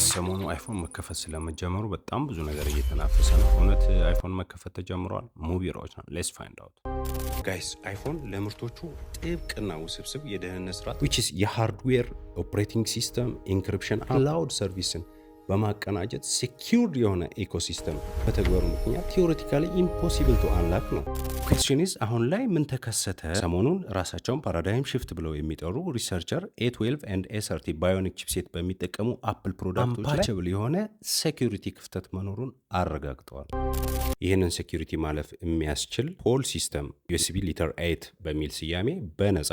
Guys፣ ሰሞኑ iPhone መከፈት ስለመጀመሩ በጣም ብዙ ነገር እየተናፈሰ ነው። እውነት iPhone መከፈት ተጀምሯል? ሙቢሮች ነው። Let's find out, guys። iPhone ለምርቶቹ ጥብቅና ውስብስብ የደህንነት ስርዓት which is የ hardware፣ operating system፣ encryption፣ cloud service ን በማቀናጀት secured የሆነ ecosystem በተግበሩ ምክንያት theoretically impossible to unlock ነው። Question is፣ አሁን ላይ ምን ተከሰተ? ሰሞኑን ራሳቸውን Paradigm Shift ብለው የሚጠሩ researcher A12 and A13 Bionic chipset በሚጠቀሙ Apple product ኦች ላይ unpatchable የሆነ security ክፍተት መኖሩን አረጋግጠዋል። ይህንን security ማለፍ የሚያስችል whole system USB Liter 8 በሚል ስያሜ በነፃ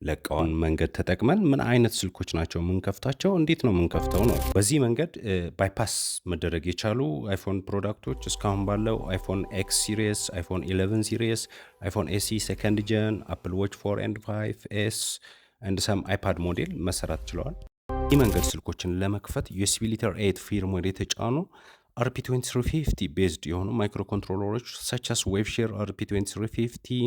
ለቀዋል። መንገድ ተጠቅመን ምን አይነት ስልኮች ናቸው የምንከፍታቸው? እንዴት ነው የምንከፍተው ነው። በዚህ መንገድ bypass መደረግ የቻሉ iPhone product ኦች እስካሁን ባለው iPhone X series፣ iPhone 11 series፣ iPhone SE second gen፣ Apple Watch 4 and 5 S and some iPad ሞዴል መሰራት ችለዋል። ይህ መንገድ ስልኮችን ለመክፈት USB Liter 8 firmware የተጫኑ RP2350 based የሆኑ microcontroller ኦች such as Waveshare RP2350፣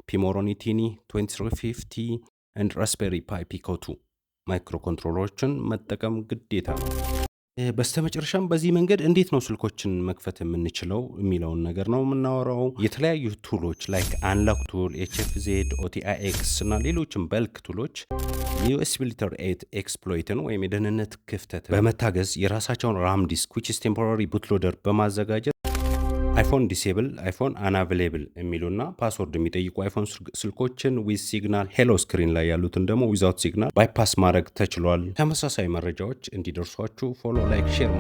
Pimoroni Tiny 2350 and Raspberry Pi Pico 2 microcontroller ኦችን መጠቀም ግዴታ ነው። በስተመጨረሻም በዚህ መንገድ እንዴት ነው ስልኮችን መክፈት የምንችለው የሚለውን ነገር ነው የምናወራው። የተለያዩ tool ኦች like unlock tool፣ HFZ፣ OTIX እና ሌሎችም bulk tool ኦች የ USB Liter 8 exploit ን ወይም የደህንነት ክፍተት በመታገዝ የራሳቸውን RAM disk which is temporary bootloader በማዘጋጀት iPhone disable፣ iPhone unavailable የሚሉና password የሚጠይቁ iPhone ስልኮችን with signal፣ hello screen ላይ ያሉትን ደግሞ without signal bypass ማድረግ ተችሏል። ተመሳሳይ መረጃዎች እንዲደርሷችሁ follow፣ like፣ share።